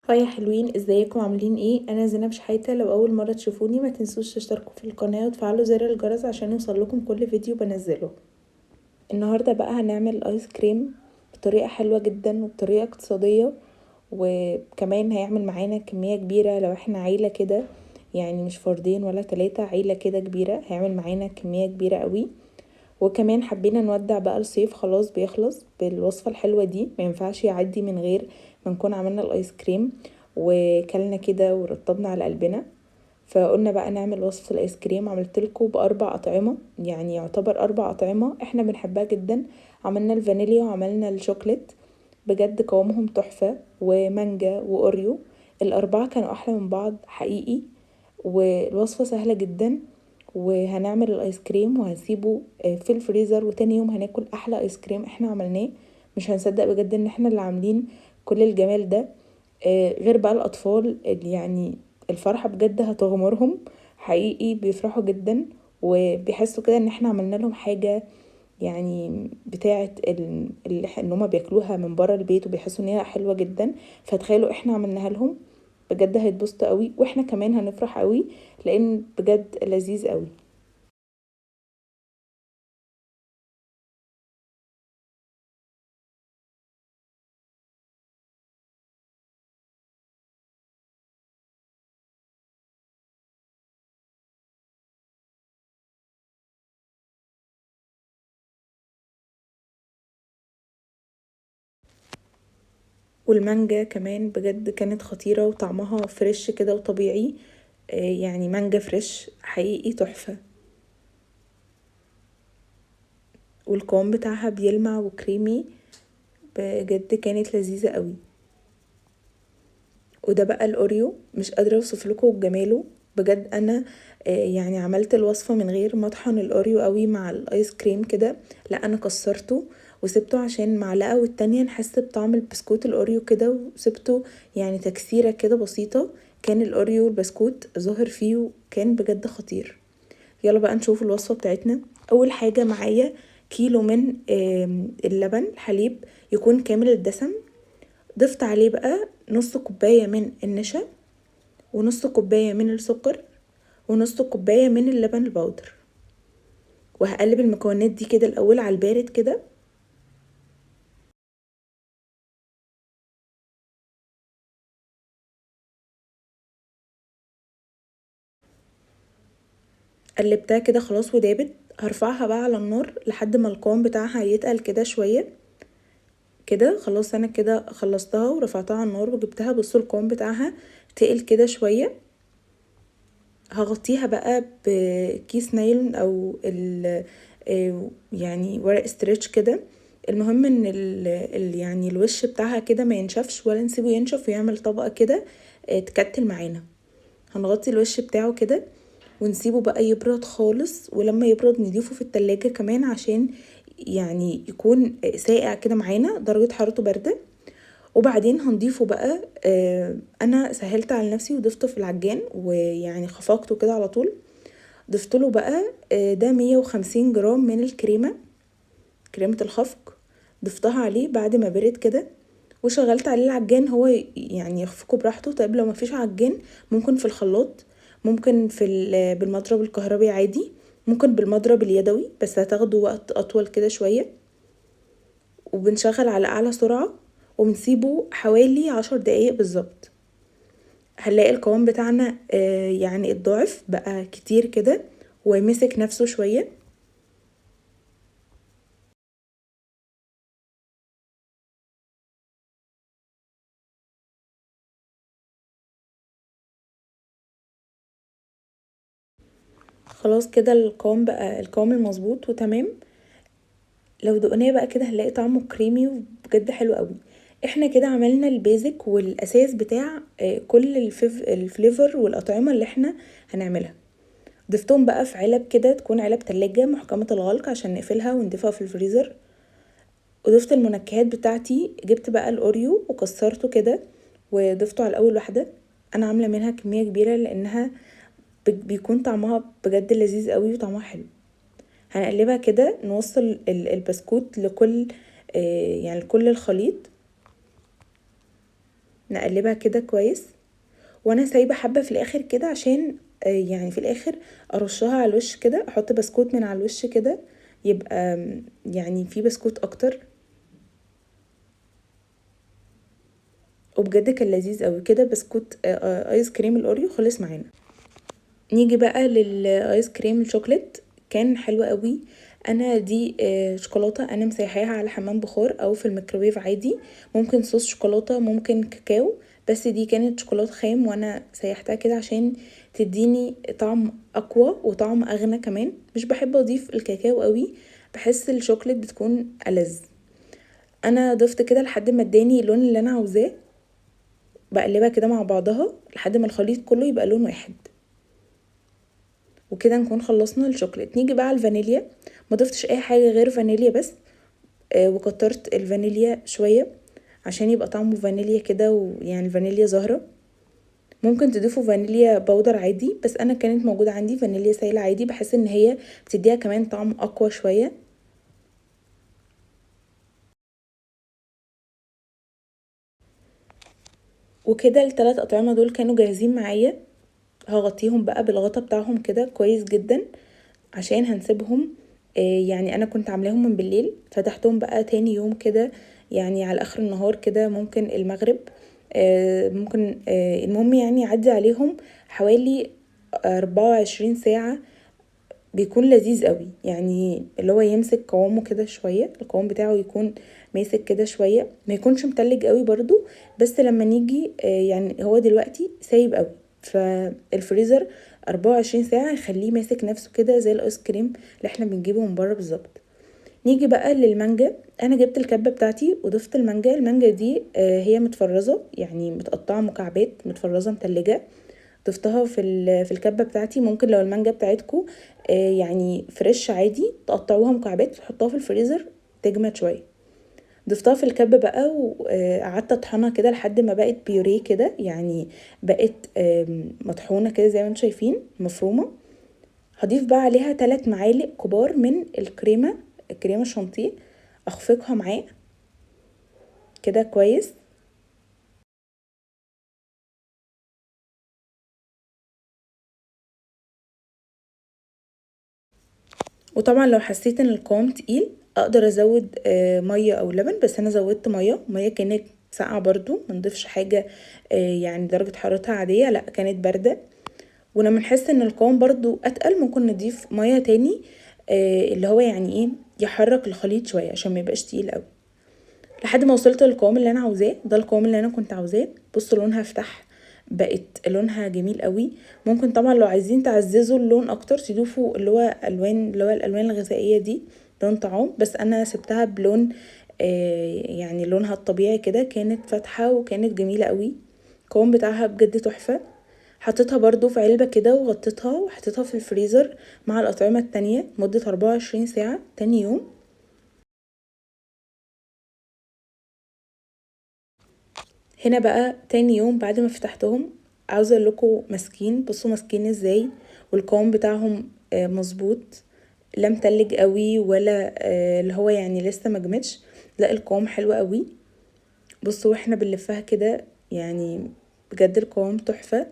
Hi يا حلوين، ازيكم؟ عاملين ايه؟ انا زينب شحاته. لو اول مرة تشوفوني ما تنسوش تشتركوا في القناة وتفعلوا زر الجرس عشان يوصل لكم كل فيديو بنزله. النهارده بقى هنعمل ايس كريم بطريقة حلوة جدا وبطريقة اقتصادية، وكمان هيعمل معانا كمية كبيرة لو احنا عيله كده، يعني مش فردين ولا 3، عيله كده كبيرة، هيعمل معانا كمية كبيرة قوي. وكمان حبينا نودع بقى الصيف خلاص بيخلص بالوصفه الحلوة دي، ما ينفعش يعدي من غير ما نكون عملنا الايس كريم وكلنا كده ورطبنا على قلبنا. فقلنا بقى نعمل وصفة الايس كريم. عملت لكم ب4 أطعمة، يعني يعتبر 4 أطعمة احنا بنحبها جدا. عملنا الفانيليا وعملنا الشوكليت، بجد قوامهم تحفة، ومانجا وأوريو، ال4 كانوا أحلى من بعض حقيقي. والوصفة سهلة جدا، وهنعمل الايس كريم وهنسيبه في الفريزر، وتاني يوم هناكل أحلى ايس كريم احنا عملناه. مش هنصدق بجد ان احنا اللي عاملين كل الجمال ده. غير بقى الأطفال اللي الفرحة بجد هتغمرهم حقيقي، بيفرحوا جدا وبيحسوا كده ان احنا عملنا لهم حاجة بتاعة اللي هما بياكلوها من برا البيت، وبيحسوا ان هي حلوة جدا. فتخيلوا احنا عملناها لهم، بجد هيتبسطوا قوي، واحنا كمان هنفرح قوي لان بجد لذيذ قوي. والمانجا كمان بجد كانت خطيرة، وطعمها fresh كده وطبيعي، يعني مانجا fresh حقيقي تحفة، والقوام بتاعها بيلمع وكريمي، بجد كانت لذيذة قوي. وده بقى الأوريو، مش قادرة اوصف لكم جماله بجد. انا عملت الوصفة من غير ما اطحن الأوريو قوي مع الايس كريم كده، لا انا كسرته وسبته عشان معلقة والتانية نحس بطعم البسكوت الأوريو كده، وسبته تكسيرة كده بسيطة، كان الأوريو والبسكوت ظاهر فيه وكان بجد خطير. يلا بقى نشوف الوصفة بتاعتنا. أول حاجة معايا كيلو من اللبن الحليب يكون كامل الدسم، ضفت عليه بقى نص كوباية من النشا ونص كوباية من السكر ونص كوباية من اللبن البودر، وهقلب المكونات دي كده الأول على البارد كده. قلبتها كده خلاص ودابت. هرفعها بقى على النار لحد ما القوام بتاعها يتقل كده شوية كده. خلاص انا كده خلصتها ورفعتها على النار وجبتها، بصوا القوام بتاعها تقل كده شوية. هغطيها بقى بكيس نايلون او ورق stretch كده. المهم ان الوش بتاعها كده ما ينشفش ولا نسيبه ينشف ويعمل طبقة كده، تكتل معانا. هنغطي الوش بتاعه كده ونسيبه بقى يبرد خالص، ولما يبرد نضيفه في التلاجة كمان عشان يكون ساقع كده معانا، درجة حرارته باردة. وبعدين هنضيفه بقى، انا سهلت على نفسي وضفته في العجان ويعني خفقته كده على طول. ضفت له بقى، ده 150 جرام من الكريمة، كريمة الخفق، ضفتها عليه بعد ما برد كده، وشغلت عليه العجان هو يخفقه براحته. طيب لو مفيش عجان ممكن في الخلاط، ممكن بالمضرب الكهربي عادي، ممكن بالمضرب اليدوي، بس هتاخدوا وقت اطول كده شوية. وبنشغل على اعلى سرعة وبنسيبه حوالي 10 دقايق بالظبط. هنلاقي القوام بتاعنا، اتضاعف بقى كتير كده ومسك نفسه شوية. خلاص كده القوام بقى القوام المظبوط وتمام. لو دقناه بقى كده هنلاقي طعمه كريمي وبجد حلو قوي. احنا كده عملنا ال basic والاساس بتاع، كل ال flavor والاطعمة اللي احنا هنعملها. ضفتهم بقى في علب كده، تكون علب تلاجة محكمة الغلق عشان نقفلها ونضيفها في الفريزر. وضفت المنكهات بتاعتي، جبت بقى الاوريو وكسرته كده وضفته على اول واحدة. انا عامله منها كمية كبيرة لانها بيكون طعمها بجد لذيذ قوي وطعمها حلو. هنقلبها كده نوصل البسكوت لكل الخليط. نقلبها كده كويس. وانا سايبه حبه في الاخر كده عشان يعني في الاخر ارشها على الوش كده، احط بسكوت من على الوش كده، يبقى يعني في بسكوت اكتر. وبجد كان لذيذ قوي كده. بسكوت ايس كريم الاوريو خلص معانا. نيجي بقى للايس كريم الشوكليت، كان حلو قوي. انا دي شوكولاتة انا مسيحاها على حمام بخار او في الميكروويف عادي، ممكن صوص شوكولاتة ممكن كاكاو، بس دي كانت شوكولاتة خام وانا سيحتها كده عشان تديني طعم اقوى وطعم اغنى كمان. مش بحب اضيف الكاكاو قوي، بحس الشوكليت بتكون ألذ. انا ضفت كده لحد ما اداني اللون اللي انا عاوزاه، بقلبها كده مع بعضها لحد ما الخليط كله يبقى لون واحد. وكده نكون خلصنا الشوكليت. نيجي بقى على الفانيليا، ما ضفتش اي حاجة غير فانيليا بس، وكترت الفانيليا شوية عشان يبقى طعمه فانيليا كده، ويعني الفانيليا زهره. ممكن تضيفوا فانيليا powder عادي، بس انا كانت موجودة عندي فانيليا سايله عادي، بحس ان هي بتديها كمان طعم اقوى شوية. وكده الثلاث اطعمه دول كانوا جاهزين معايا. هغطيهم بقى بالغطا بتاعهم كده كويس جدا عشان هنسيبهم، يعني انا كنت عاملاهم من بالليل، فتحتهم بقى تاني يوم كده، يعني على اخر النهار كده، ممكن المغرب، ممكن المهم يعني يعدي عليهم حوالي 24 ساعة، بيكون لذيذ قوي. يعني اللي هو يمسك قوامه كده شوية، القوام بتاعه يكون ماسك كده شوية، ما يكونش متلج قوي برضو، بس لما نيجي يعني هو دلوقتي سايب قوي، فالفريزر 24 ساعة يخليه ماسك نفسه كده زي الايس كريم اللي احنا بنجيبه من بره بالظبط. نيجي بقى للمانجا. انا جبت الكبة بتاعتي وضفت المانجا. المانجا دي هي متفرزة، يعني متقطعة مكعبات، متفرزة متلجة، ضفتها في الكبة بتاعتي. ممكن لو المانجا بتاعتكو يعني fresh عادي تقطعوها مكعبات وتحطوها في الفريزر تجمد شوية. ضفتها في الكبة بقى وقعدت اطحنها كده لحد ما بقت بيوريه كده، يعني بقت مطحونه كده زي ما انتم شايفين مفرومه. هضيف بقى عليها 3 معالق كبار من الكريمة، الكريمة الشانتيه، اخفقها معاه كده كويس. وطبعا لو حسيت ان القوام تقيل اقدر ازود مية او لبن، بس انا زودت مية. مية كانت ساقعه برضو، ما نضيفش حاجة يعني درجه حرارتها عادية، لا كانت باردة. ولما نحس ان القوام برضو اتقل ممكن نضيف مية تاني، اللي هو يعني ايه يحرك الخليط شوية عشان ما يبقاش تقيل قوي، لحد ما وصلت للقوام اللي انا عاوزاه. ده القوام اللي انا كنت عاوزاه. بصوا لونها فتح، بقت لونها جميل قوي. ممكن طبعا لو عايزين تعززوا اللون اكتر تضيفوا اللي هو الوان، اللي هو الالوان الغذائية دي، لون طعام، بس انا سبتها بلون يعني لونها الطبيعي كده. كانت فاتحة وكانت جميلة قوي، القوام بتاعها بجد تحفة. حطيتها برضو في علبة كده وغطيتها وحطيتها في الفريزر مع الاطعمة التانية مده 24 ساعة. تاني يوم هنا بقى تاني يوم بعد ما فتحتهم، عاوزه اقول لكم ماسكين، بصوا ماسكين ازاي، والقوام بتاعهم مظبوط، لا متلج قوي ولا اللي هو يعني لسه ما جمدش، لا القوام حلو قوي. بصوا واحنا بنلفها كده، يعني بجد القوام تحفة.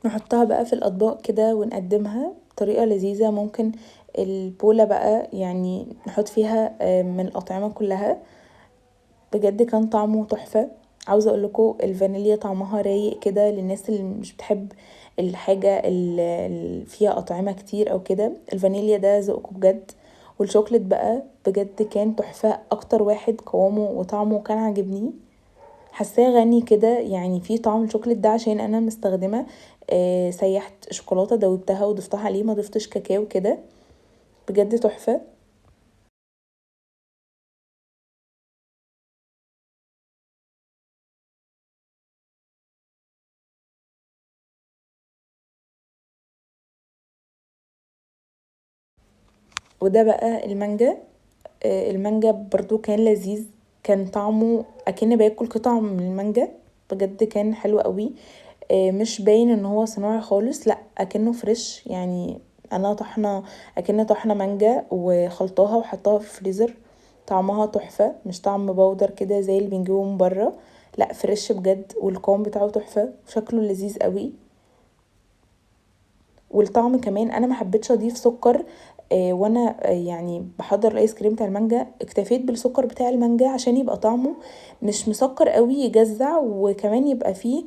نحطها بقى في الاطباق كده ونقدمها بطريقة لذيذة. ممكن البوله بقى يعني نحط فيها من الاطعمة كلها. بجد كان طعمه تحفة. عاوزه اقول لكم الفانيليا طعمها رايق كده للناس اللي مش بتحب الحاجة اللي فيها اطعمه كتير او كده، الفانيليا ده ذوقكم بجد. والشوكليت بقى بجد كان تحفة، اكتر واحد قوامه وطعمه كان عاجبني، حاساه غني كده، يعني في طعم الشوكليت ده عشان انا مستخدمة سيحت شوكولاتة دوبتها وضفتها عليه، ما ضفتش كاكاو كده، بجد تحفة. وده بقى المانجا، المانجا برضو كان لذيذ، كان طعمه اكن باكل قطع من المانجا. بجد كان حلو قوي. مش باين ان هو صناعي خالص، لا اكنه fresh. يعني انا طحنه اكن طحنه مانجا وخلطاها وحطاها في الفريزر، طعمها تحفة، مش طعم powder كده زي اللي بنجيبه من بره، لا fresh بجد. والقوام بتاعه تحفة وشكله لذيذ قوي، والطعم كمان انا ما حبيتش اضيف سكر وانا يعني بحضر الايس كريم بتاع المانجا، اكتفيت بالسكر بتاع المانجا عشان يبقى طعمه مش مسكر قوي يجزع، وكمان يبقى فيه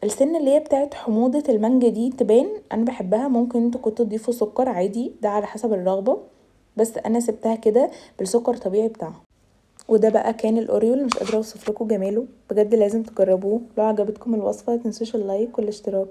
السنة اللي هي بتاعت حموضة المانجا دي تبان، انا بحبها. ممكن انتوا كنتوا تضيفوا سكر عادي، ده على حسب الرغبة، بس انا سبتها كده بالسكر الطبيعي بتاعها. وده بقى كان الاوريو اللي مش قادرة اوصف لكم جماله، بجد لازم تجربوه. لو عجبتكم الوصفة متنسوش ال like والاشتراك.